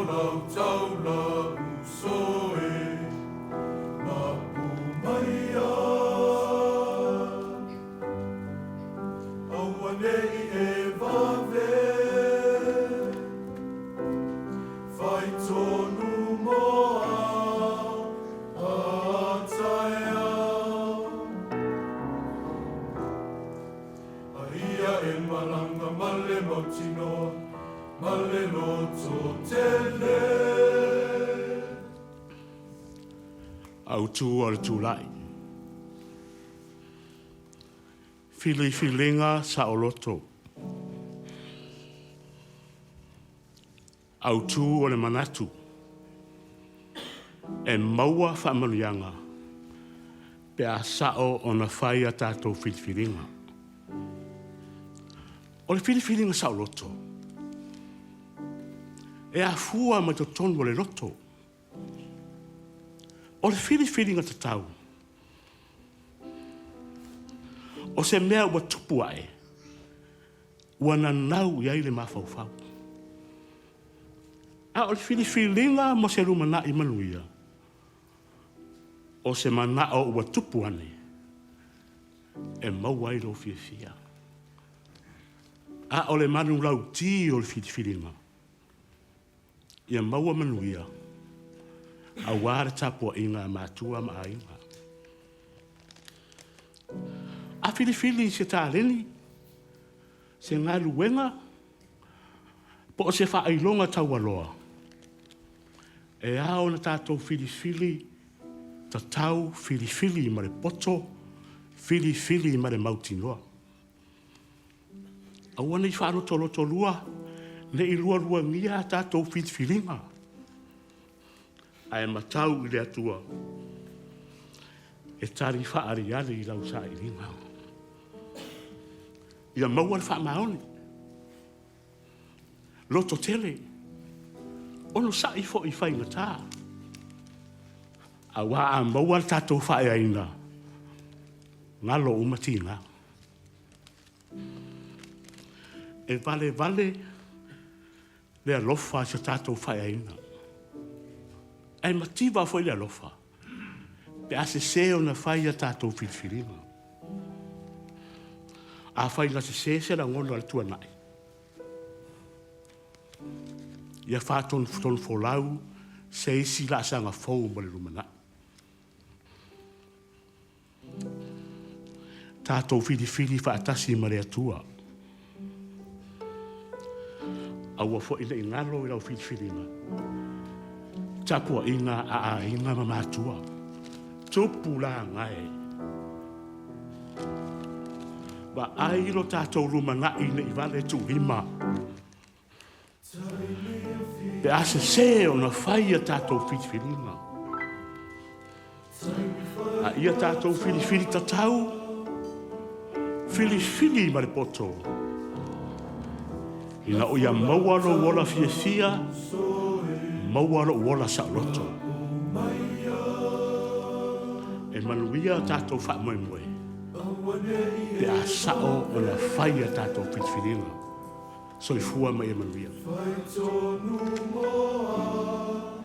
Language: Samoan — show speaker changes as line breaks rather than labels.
lau taula uso e Mapu maia Aua ne i e vave Fai tonu mo a taeao A ia e malaga ma le mautinoa ma le lototele.
Autu o le tulai. Filifiliga saoloto. Autu o le manatu. E maua faamanuiaga pe a sao ona fai a tatou filifiliga. O le filifiliga saoloto, e afua mai totonu o le loto. O le filifiliga tatau, o se mea ua tupu ae, ua nanau i ai le mafaufau. A o le filifiliga mo se lumanai manuia, o se manao ua tupu ane, e maua ai lou fiafia. A o le manulauti o le filifiliga, ia maua manuia aua le tapuaiga a matua ma aiga. A filifili i se taleni, se galuega, po o se faailoga taualoa, e ao ona tatou filifili tatau, filifili ma le poto, filifili ma le mautinoa. Aua ne i faalotolotolua, ne i lualuagia a tatou filifiliga, ae matau i le Atua e tali faaaliali i lau sailiga. Ia maua le faamaoni, lototele, onosai foi i faigata, aua a maua le tatou faaeaina, galo uma tiga. E valevale le alofa i se tatou faaeaina, ae mativa foi le alofa pe a sese ona fai a tatou filifiliga. Afai na sese se lagona i le tuanai, ia faatonutonufolau se isi laasaga fou mo le lumanai. Tatou filifili faatasi ma le Atua. Aua foi ne i galo i lau filifiliga tapuaiga a aiga ma matua, tupulaga e. Vaai lo tatou lumanai ne i vale tuulima pe a sese ona fai a tatou filifiliga. A ia tatou filifili tatau, filifili ma le poto, ina o ia maua lou ola fiafia, maua lou ola saoloto. E manuia tatou faamoemoe pe a sao ona fai a tatou filifiliga. Soifua ma ia manuia.
Fai tonu mo